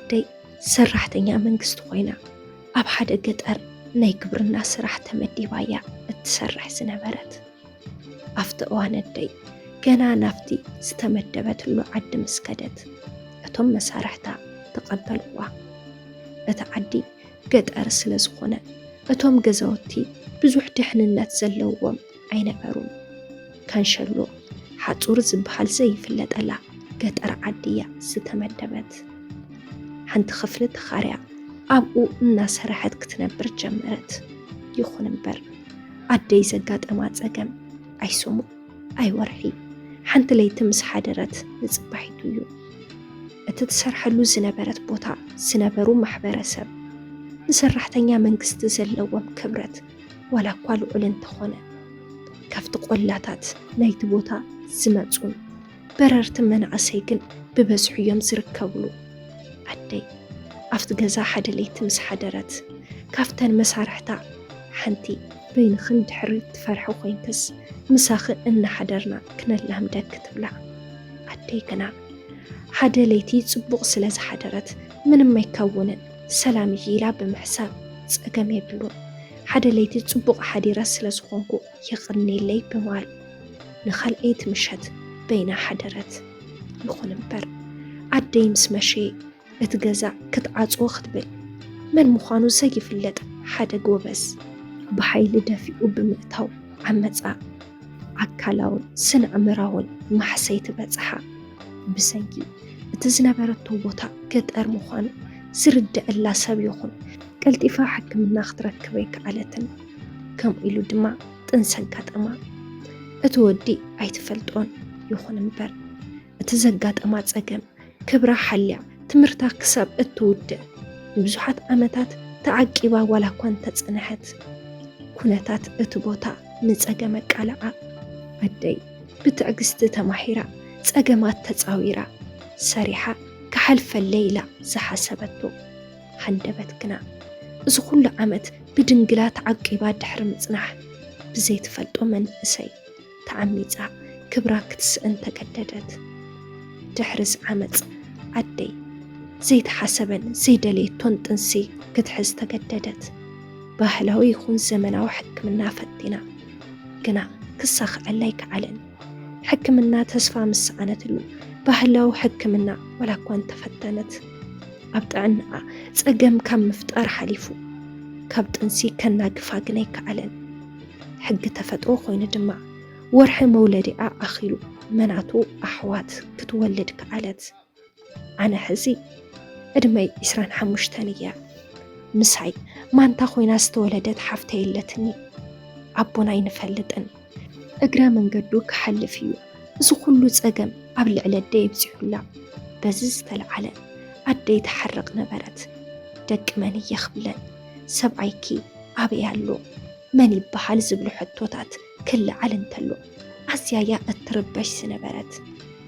ኣደይ ሰራሕተኛ መንግስቲ ኮይና ኣብ ሓደ ገጠር ናይ ግብርና ስራሕ ተመዲባ እያ እትሰርሕ ዝነበረት። ኣብቲ እዋን ኣደይ ገና ናብቲ ዝተመደበትሉ ዓዲ ምስ ከደት፣ እቶም መሳርሕታ ተቐበልዋ። እቲ ዓዲ ገጠር ስለ ዝኾነ፣ እቶም ገዛውቲ ብዙሕ ድሕንነት ዘለዎም ኣይነበሩን። ካንሸሎ ሓጹር ዝበሃል ዘይፍለጠላ ገጠር ዓዲ እያ ዝተመደበት። ሓንቲ ክፍሊ ተኻርያ ኣብኡ እናሰርሐት ክትነብር ጀመረት። ይኹን እምበር፣ ኣደይ ዘጋጠማ ጸገም ኣይሰሙን ኣይወርሒ፣ ሓንቲ ለይቲ ምስ ሓደረት ንጽባሒቱ እዩ። እቲ ትሰርሐሉ ዝነበረት ቦታ ዝነበሩ ማሕበረሰብ ንሰራሕተኛ መንግስቲ ዘለዎም ክብረት ዋላ እኳ ልዑል እንተኾነ፣ ካብቲ ቆላታት ናይቲ ቦታ ዝመጹን በረርቲ መናእሰይ ግን ብበዝሑ እዮም ዝርከብሉ። ኣደይ ኣብቲ ገዛ ሓደ ለይቲ ምስ ሓደረት፣ ካብተን መሳርሕታ ሓንቲ፣ በይንኽን ድሕሪ ትፈርሒ ኮይንክስ ምሳኺ እናሓደርና ክነላምደኪ ትብላ። ኣደይ ግና ሓደ ለይቲ ጽቡቕ ስለ ዝሓደረት ምንም ኣይከውንን፣ ሰላም እዩ ኢላ ብምሕሳብ ጸገም የብሉን። ሓደ ለይቲ ጽቡቕ ሓዲረ ስለ ዝኾንኩ የቐንየለይ ብምባል ንኻልኣይቲ ምሸት በይና ሓደረት። ይኹን እምበር ኣደይ ምስ መሸ እቲ ገዛ ክትዓጽዎ ክትብል መን ምዃኑ ዘይፍለጥ ሓደ ጎበዝ ብሓይሊ ደፊኡ ብምእታው ዓመጻ ኣካላውን ስነ-ኣእምራውን ማሕሰይቲ በጽሓ። ብሰንኪ እቲ ዝነበረቶ ቦታ ገጠር ምዃኑ ዝርደኣላ ሰብ ይኹን ቀልጢፋ ሕክምና ክትረክብ ኣይከኣለትን። ከምኡ ኢሉ ድማ ጥንሲ ኣጋጠማ። እቲ ወዲ ኣይትፈልጦን። ይኹን እምበር እቲ ዘጋጠማ ጸገም ክብራ ሓልያ ትምህርታ ክሳብ እትውድእ ንብዙሓት ዓመታት ተዓቂባ ዋላ እኳ እንተጸንሐት፣ ኩነታት እቲ ቦታ ንጸገም ኣቃልዓ። ኣደይ ብትዕግስቲ ተማሂራ፣ ጸገማት ተጻዊራ፣ ሰሪሓ ክሓልፈለይ ኢላ ዝሓሰበቶ ሃንደበት ግና፣ እዚ ኩሉ ዓመት ብድንግላ ተዓቂባ ድሕሪ ምጽናሕ፣ ብዘይትፈልጦ መንእሰይ ተዓሚጻ ክብራ ክትስእን ተገደደት። ድሕሪ እዚ ዓመጽ ኣደይ ዘይተሓሰበን ዘይደለየቶን ጥንሲ ክትሕዝ ተገደደት። ባህላዊ ይኹን ዘመናዊ ሕክምና ፈቲና፣ ግና ክሳኽዐላ ኣይከኣለን። ሕክምና ተስፋ ምስ ሰኣነትሉ፣ ባህላዊ ሕክምና ዋላ እኳ እንተፈተነት፣ ኣብ ጥዕናኣ ጸገም ካብ ምፍጣር ሓሊፉ፣ ካብ ጥንሲ ከናግፋ ግን ኣይከኣለን። ሕጊ ተፈጥሮ ኮይኑ ድማ፣ ወርሒ መውለዲኣ ኣኺሉ መናቱ ኣሕዋት ክትወልድ ከኣለት። ኣነ ሕዚ ዕድመይ ዕስራን ሓሙሽተን እያ። ምሳይ ማንታ ኮይና ዝተወለደት ሓፍተይ ኣለትኒ። ኣቦና ኣይንፈልጥን። እግረ መንገዱ ክሓልፍ እዩ እዚ ኩሉ ጸገም ኣብ ልዕሊ ኣደይ ኣብጺሑላ። በዚ ዝተለዓለ ኣደይ ትሓርቕ ነበረት። ደቂ መን እየ ክብለን? ሰብኣይኪ ኣበይ ኣሎ? መን ይበሃል? ዝብሉ ሕቶታት ክለዓል እንተሎ ኣዝያ እያ እትርበሽ ዝነበረት።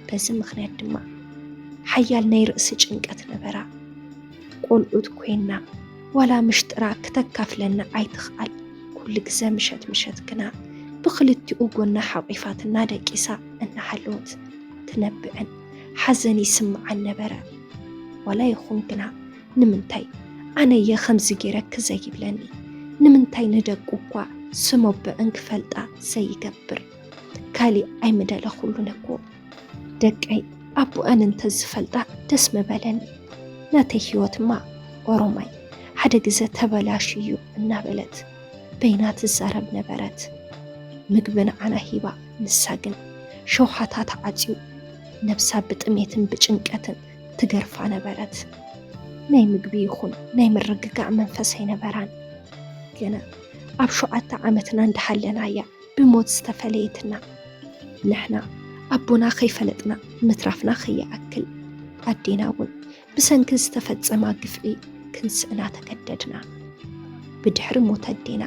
በዚ ምኽንያት ድማ ሓያል ናይ ርእሲ ጭንቀት ነበራ። ቆልዑት ኮይና ዋላ ምሽጥራ ክተካፍለና ኣይትኽኣል። ኩሉ ግዘ ምሸት ምሸት ግና ብኽልቲኡ ጎና ሓቒፋትና ደቂሳ እናሃለወት ትነብዕን ሓዘን ይስምዓን ነበረ። ዋላ ይኹን ግና ንምንታይ ኣነየ ከምዚ ገይረኪ ዘይብለኒ? ንምንታይ ንደቁ እኳ ስም ኣቦኣን ክፈልጣ ዘይገብር? ካሊእ ኣይምደለኹሉን እኮ። ደቀይ ኣቦኣን እንተዝፈልጣ ደስ ምበለኒ። ናተይ ህይወትማ ኦሮማይ ሓደ ግዘ ተበላሽዩ እናበለት በይና ትዛረብ ነበረት። ምግቢ ንዓና ሂባ፣ ንሳ ግን ሸውሃታ ተዓጽዩ ነብሳ ብጥሜትን ብጭንቀትን ትገርፋ ነበረት። ናይ ምግቢ ይኹን ናይ ምርግጋዕ መንፈስ ኣይነበራን። ገና ኣብ ሸውዓተ ዓመትና እንዳሃለና እያ ብሞት ዝተፈለየትና። ንሕና ኣቦና ከይፈለጥና ምትራፍና ከይኣክል፣ ኣዴና እውን ብሰንኪ ዝተፈጸማ ግፍዒ ክንስእና ተገደድና። ብድሕሪ ሞት ኣዴና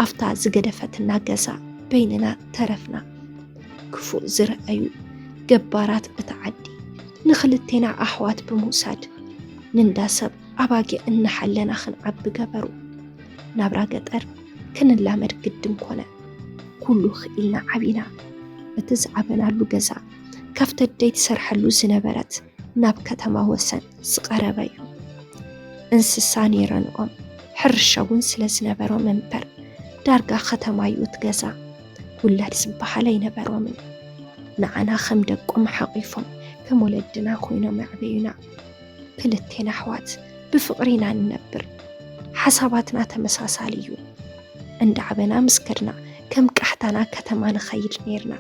ኣብታ ዝገደፈትና ገዛ በይንና ተረፍና። ክፉእ ዝረኣዩ ገባራት እታ ዓዲ ንኽልቴና ኣሕዋት ብምውሳድ ንንዳ ሰብ ኣባጊዕ እናሓለና ክንዓቢ ገበሩ። ናብራ ገጠር ክንላመድ ግድን ኮነ። ኩሉ ክኢልና ዓቢና። እቲ ዝዓበናሉ ገዛ ካብቲ ኣደይ ትሰርሐሉ ዝነበረት ናብ ከተማ ወሰን ዝቐረበ እዩ። እንስሳ ነይረንኦም፣ ሕርሻ እውን ስለ ዝነበሮም እምበር፣ ዳርጋ ከተማ እዩ እቲ ገዛ። ውላድ ዝበሃል ኣይነበሮምን። ንዓና ከም ደቆም ሓቒፎም፣ ከም ወለድና ኮይኖም ኣዕበዩና። ክልቴና ኣሕዋት ብፍቕሪ ኢና ንነብር። ሓሳባትና ተመሳሳሊ እዩ። እንዳዓበና ምስ ከድና፣ ከም ቃሕታና ከተማ ንኸይድ ነይርና።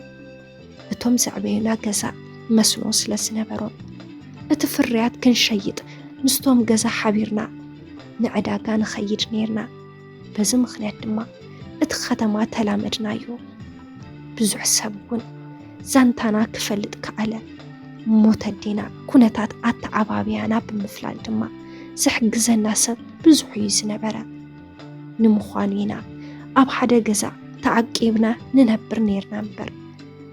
እቶም ዘዕበዩና ገዛ መስኖ ስለ ዝነበሮም፣ እቲ ፍርያት ክንሸይጥ ምስቶም ገዛ ሓቢርና ንዕዳጋ ንኸይድ ነይርና። በዚ ምኽንያት ድማ እቲ ከተማ ተላመድናዮ። ብዙሕ ሰብ እውን ዛንታና ክፈልጥ ከኣለ። ሞት ኣዴና ኩነታት ኣተዓባብያና ብምፍላጥ ድማ ዝሕግዘና ሰብ ብዙሕ እዩ ዝነበረ። ንምዃኑ ኢና ኣብ ሓደ ገዛ ተዓቂብና ንነብር ነይርና እምበር፣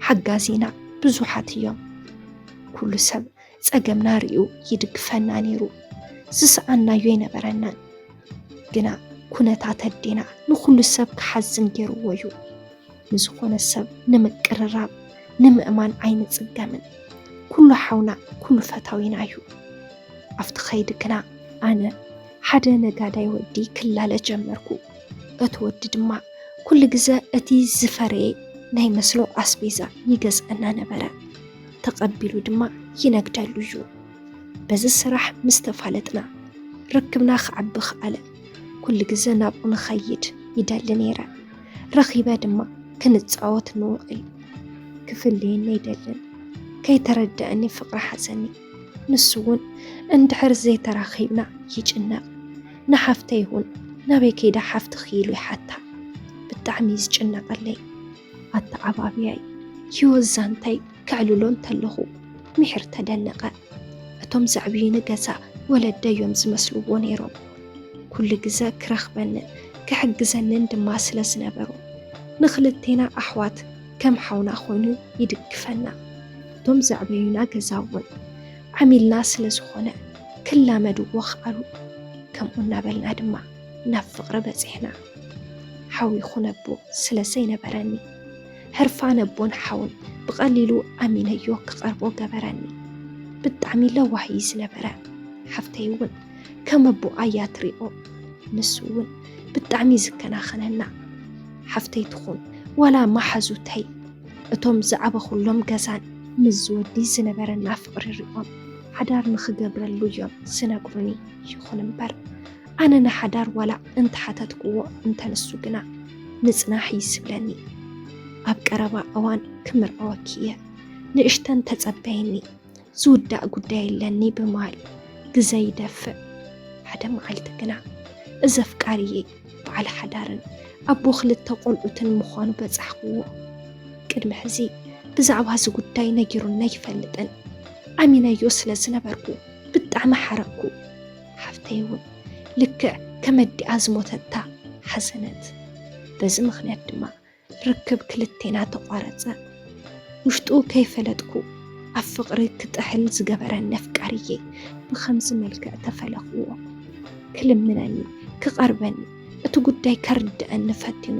ሓጋዚና ብዙሓት እዮም። ኩሉ ሰብ ጸገምና ርእዩ ይድግፈና ነይሩ። ዝሰኣናዮ ኣይነበረናን። ግና ኩነታት ኣዴና ንኹሉ ሰብ ክሓዝን ገይርዎ እዩ። ንዝኾነ ሰብ ንምቅርራብ፣ ንምእማን ኣይንጽገምን። ኩሉ ሓውና፣ ኩሉ ፈታዊና እዩ። ኣብቲ ኸይዲ ግና ኣነ ሓደ ነጋዳይ ወዲ ክላለ ጀመርኩ። እቲ ወዲ ድማ ኩሉ ግዘ እቲ ዝፈረየ ናይ መስኖ ኣስቤዛ ይገዝኣና ነበረ። ተቐቢሉ ድማ ይነግደሉ እዩ። በዚ ስራሕ ምስ ተፋለጥና፣ ርክብና ክዓቢ ከኣለ። ኩሉ ግዘ ናብኡ ንኸይድ ይደሊ ነይረ። ረኺበ ድማ ክንጻወት ንውዕል። ክፍለየኒ ኣይደልን። ከይተረደኣኒ ፍቕሪ ሓዘኒ። ንሱ እውን እንድሕር ዘይተራኺብና ይጭነቕ። ንሓፍተይ እውን ናበይ ከይዳ ሓፍትኺ ኢሉ ይሓታ። ብጣዕሚ እዩ ዝጭነቐለይ። ኣተዓባብያይ፣ ህይወት ዛንታይ ከዕልሎ እንተለኹ ምሒር ተደነቐ። እቶም ዘዕብዩኒ ገዛ ወለደይ እዮም ዝመስልዎ ነይሮም። ኩሉ ግዘ ክረኽበንን ክሕግዘንን ድማ ስለ ዝነበሩ፣ ንኽልቴና ኣሕዋት ከም ሓውና ኮይኑ ይድግፈና። እቶም ዘዕበዩና ገዛ እውን ዓሚልና ስለ ዝኾነ ክላመድዎ ከኣሉ። ከምኡ እናበልና ድማ ናብ ፍቕሪ በጺሕና። ሓው ይኹን ኣቦ ስለ ዘይነበረኒ፣ ህርፋን ኣቦን ሓውን ብቐሊሉ ኣሚነዮ ክቐርቦ ገበረኒ። ብጣዕሚ ለዋህ እዩ ዝነበረ። ሓፍተይ እውን ከም ኣቦኣ እያ ትሪኦ። ንሱ እውን ብጣዕሚ ዝከናኸነና። ሓፍተይ ትኹን ዋላ መሓዙተይ፣ እቶም ዝዓበኹሎም ገዛን ምስ ዝወዲ ዝነበረና ፍቕሪ ሪኦም ሓዳር ንኽገብረሉ እዮም ዝነግሩኒ። ይኹን እምበር ኣነ ንሓዳር ዋላ እንተሓተትክዎ እንተ ንሱ ግና ንጽናሕ እዩ ዝብለኒ። ኣብ ቀረባ እዋን ክምርዐወኪ እየ፣ ንእሽተን ተጸበይኒ፣ ዝውዳእ ጉዳይ ኣለኒ ብምባል ግዘ ይደፍእ። ሓደ መዓልቲ ግና እዚ ኣፍቃሪየይ በዓል ሓዳርን ኣቦ ክልተ ቆልዑትን ምዃኑ በጻሕክዎ። ቅድሚ ሕዚ ብዛዕባ እዚ ጉዳይ ነጊሩኒ ኣይፈልጥን። ኣሚነዮ ስለ ዝነበርኩ ብጣዕሚ ሓረቅኩ። ሓፍተይ እውን ልክዕ ከም ኣዲኣ ዝሞተታ ሓዘነት። በዚ ምኽንያት ድማ ርክብ ክልቴና ተቋረጸ። ውሽጡ ከይፈለጥኩ ኣብ ፍቕሪ ክጥሕል ዝገበረኒ ኣፍቃሪየይ ብኸምዚ መልክዕ ተፈለኽዎ። ክልምነኒ፣ ክቐርበኒ፣ እቲ ጉዳይ ከርድኣኒ ፈቲኑ፣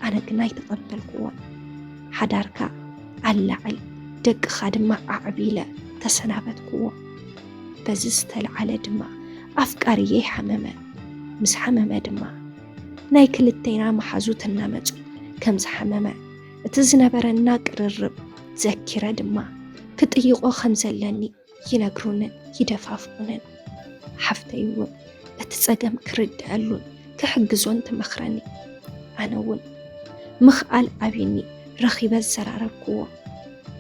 ኣነ ግና ኣይተቐበልክዎን። ሓዳርካ ኣላዕል፣ ደቅኻ ድማ ኣዕቢ ኢለ ተሰናበትክዎ። በዚ ዝተለዓለ ድማ ኣፍቃሪየይ ሓመመ። ምስ ሓመመ ድማ ናይ ክልቴና መሓዙት እናመጹ ከም ዝሓመመ፣ እቲ ዝነበረና ቅርርብ ዘኪረ ድማ ክጥይቖ ከም ዘለኒ ይነግሩንን ይደፋፍኡንን። ሓፍተይ እውን እቲ ጸገም ክርድኣሉን ክሕግዞን ትመኽረኒ። ኣነ እውን ምኽኣል ኣብዩኒ፣ ረኺበ ዘራረብክዎ።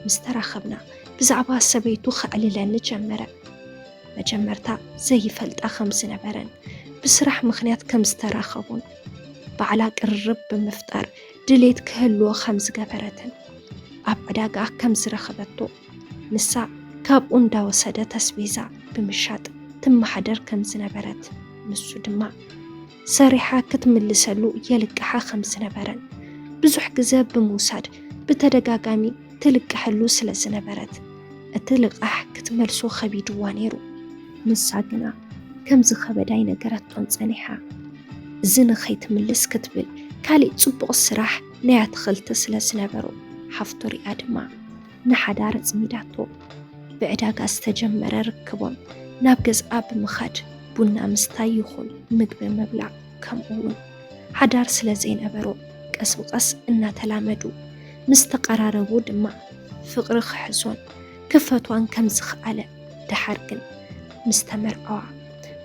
ምስ ተራኸብና ብዛዕባ ሰበይቱ ከዕልለኒ ጀመረ። መጀመርታ ዘይፈልጣ ከም ዝነበረን ብስራሕ ምኽንያት ከም ዝተራኸቡን ባዕላ ቅርርብ ብምፍጣር ድሌት ክህልዎ ከም ዝገበረትን ኣብ ዕዳጋ ከም ዝረኸበቶ ንሳ ካብኡ እንዳወሰደት ኣስቤዛ ብምሻጥ ትመሓደር ከም ዝነበረት፣ ንሱ ድማ ሰሪሓ ክትምልሰሉ የልቅሓ ከም ዝነበረን ብዙሕ ግዘ ብምውሳድ ብተደጋጋሚ ትልቅሐሉ ስለ ዝነበረት እቲ ልቓሕ ክትመልሶ ከቢድዋ ነይሩ። ንሳ ግና ከምዚ ከበዳ ኣይነገረቶን ጸኒሓ። እዚ ንኸይትምልስ ክትብል ካሊእ ጽቡቕ ስራሕ ናይ ኣትኽልቲ ስለ ዝነበሮ ሓፍቱ ሪኣ ድማ ንሓዳር ኣጽሚዳቶ። ብዕዳጋ ዝተጀመረ ርክቦም ናብ ገዝኣ ብምኻድ ቡና ምስታይ ይኹን ምግቢ ምብላዕ ከምኡ እውን ሓዳር ስለ ዘይነበሮ ቀስ ብቐስ እናተላመዱ ምስ ተቐራረቡ ድማ ፍቕሪ ክሕዞን ክፈትዋን ከም ዝኸኣለ፣ ደሓር ግን ምስ ተመርዓዋ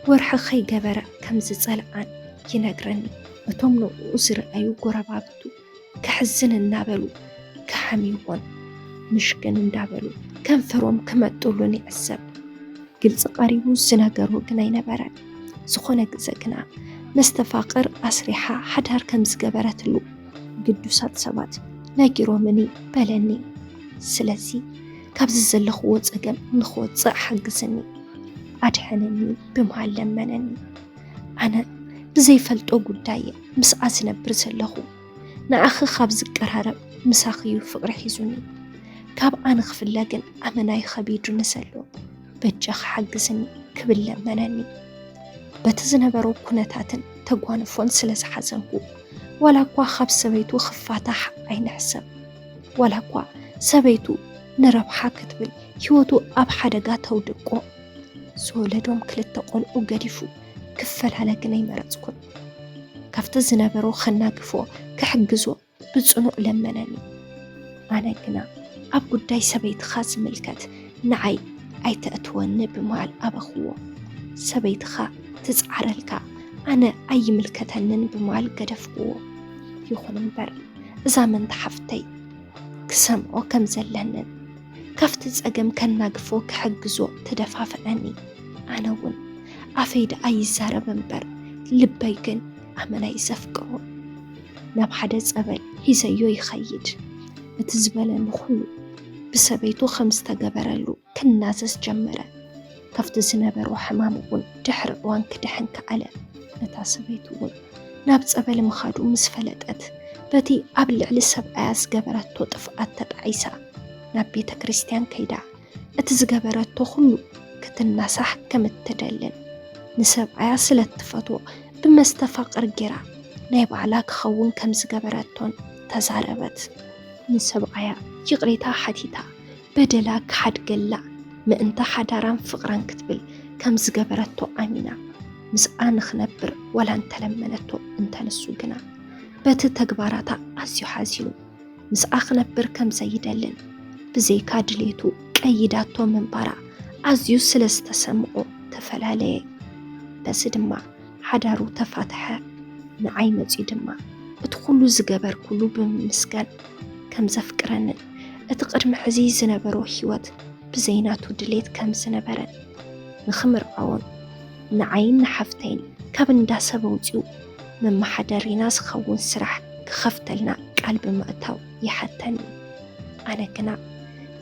ወርሒ ከይገበረ ከም ዝጸልኣን ይነግረኒ። እቶም ንዕኡ ዝረኣዩ ጎረባብቱ ከሕዝን እናበሉ ክሓምይዎን ምሽክን እንዳበሉ ከንፈሮም ክመጥሉን ይዕዘብ። ግልፂ ቀሪቡ ዝነገሮ ግን ኣይነበረን። ዝኾነ ግዘ ግና መስተፋቕር ኣስሪሓ ሓዳር ከም ዝገበረትሉ ግዱሳት ሰባት ነጊሮምኒ በለኒ። ስለዚ ካብዚ ዘለኽዎ ፀገም ንክወፅእ ሓግዝኒ፣ ኣድሕንኒ ብምሃል ለመነኒ። ኣነ ብዘይፈልጦ ጉዳይ ምስኣ ዝነብር ዘለኹ። ንዓኺ ካብ ዝቀራረብ ምሳኺ እዩ ፍቕሪ ሒዙኒ። ካብ ኣነ ክፍለ ግን ኣመናይ ኸቢዱኒ ዘሎ። በጃኺ ሓግዝኒ ክብል ለመነኒ። በቲ ዝነበሮ ኩነታትን ተጓንፎን ስለ ዝሓዘንኩ፣ ዋላ እኳ ካብ ሰበይቱ ክፋታሕ ኣይንሕሰብ፣ ዋላ እኳ ሰበይቱ ንረብሓ ክትብል ህይወቱ ኣብ ሓደጋ ተውድቆ፣ ዝወለዶም ክልተ ቆልዑ ገዲፉ ክፈላለ ግን ኣይመረጽኩን። ካብቲ ዝነበሮ ከናግፎ ክሕግዞ ብጽኑዕ ለመነኒ። ኣነ ግና ኣብ ጉዳይ ሰበይትኻ ዝምልከት ንዓይ ኣይተእትወኒ ብምባል ኣበኽዎ። ሰበይትኻ ትጽዓረልካ፣ ኣነ ኣይምልከተንን ብምባል ገደፍክዎ። ይኹን እምበር እዛ መንታ ሓፍተይ ክሰምዖ ከም ዘለንን ካብቲ ጸገም ከናግፎ ክሕግዞ ተደፋፍዐኒ። ኣነ እውን ኣፈይ ደኣ ይዛረብ እምበር ልበይ ግን ኣመና እዩ ዘፍቅሮ። ናብ ሓደ ጸበል ሒዘዮ ይኸይድ። እቲ ዝበለኒ ኩሉ ብሰበይቱ ከም ዝተገበረሉ ክናዘዝ ጀመረ። ካብቲ ዝነበሮ ሕማም እውን ድሕሪ እዋን ክድሕን ከኣለ። እታ ሰበይቱ እውን ናብ ጸበል ምኻዱ ምስ ፈለጠት፣ በቲ ኣብ ልዕሊ ሰብኣያ ዝገበረቶ ጥፍኣት ተጣዒሳ ናብ ቤተ ክርስቲያን ከይዳ፣ እቲ ዝገበረቶ ኩሉ ክትናሳሕ ከም እትደልን፣ ንሰብኣያ ስለ እትፈትዎ ብመስተፋቕር ጌራ ናይ ባዕላ ክኸውን ከም ዝገበረቶን ተዛረበት። ንሰብኣያ ይቕሬታ ሓቲታ፣ በደላ ክሓድገላ ምእንቲ ሓዳራን ፍቕራን ክትብል ከም ዝገበረቶ ኣሚና ምስኣ ንኽነብር ዋላ እንተለመነቶ እንተንሱ ግና በቲ ተግባራታ ኣዝዩ ሓዚኑ ምስኣ ክነብር ከም ዘይደልን ብዘይካ ድሌቱ ቀይዳቶ ምንባራ ኣዝዩ ስለ ዝተሰምዖ ተፈላለየ። በዚ ድማ ሓዳሩ ተፋተሐ። ንዓይ መጺኡ ድማ እቲ ኩሉ ዝገበርኩሉ ብምምስጋን ከም ዘፍቅረንን እቲ ቅድሚ ሕዚ ዝነበሮ ህይወት ብዘይ ናቱ ድሌት ከም ዝነበረን ንኽምርዓዎን ንዓይን ንሓፍተይን ካብ እንዳ ሰብ ኣውጺኡ መመሓደሪና ዝኸውን ስራሕ ክኸፍተልና ቃል ብምእታው ይሓተኒ። ኣነ ግና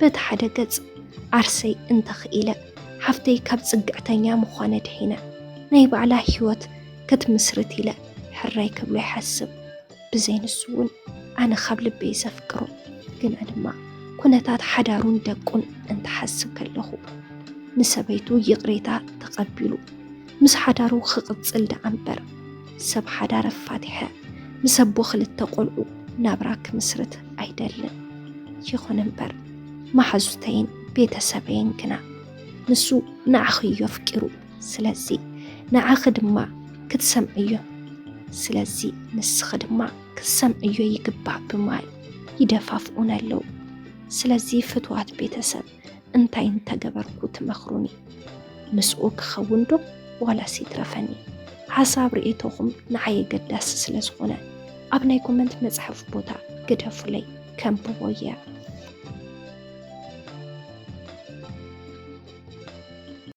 በቲ ሓደ ገጽ ዓርሰይ እንተኽኢለ ሓፍተይ ካብ ጽግዕተኛ ምዃነ ድሒነ ናይ ባዕላ ህይወት ክትምስርት ኢለ ሕራይ ክብሎ ይሓስብ። ብዘይ ንሱ እውን ኣነ ካብ ልበይ ዘፍቅሮ ግና ድማ ኩነታት ሓዳሩን ደቁን እንትሓስብ ከለኹ ንሰበይቱ ይቕሬታ ተቐቢሉ ምስ ሓዳሩ ክቕጽል ደኣ እምበር ሰብ ሓዳር ኣፋቲሐ ምስ ኣቦ ክልተ ቆልዑ ናብራ ክምስርት ኣይደልን። ይኹን እምበር መሓዙተይን ቤተሰበይን ግና ንሱ ንዓኺ እዩ ኣፍቂሩ፣ ስለዚ ንዓኺ ድማ ክትሰምዕዮ፣ ስለዚ ንስኺ ድማ ክትሰምዕዮ ይግባእ ብምባል ይደፋፍኡኒ ኣለዉ። ስለዚ ፍቱዋት ቤተሰብ እንታይ እንተገበርኩ ትመኽሩኒ? ምስኡ ክኸውን ዶ ዋላስ ይትረፈኒ? ሓሳብ ርእይቶኹም ንዓይ ኣገዳሲ ስለ ዝኾነ ኣብ ናይ ኮመንት መጽሓፍ ቦታ ግደፉለይ፣ ከንብቦ እየ።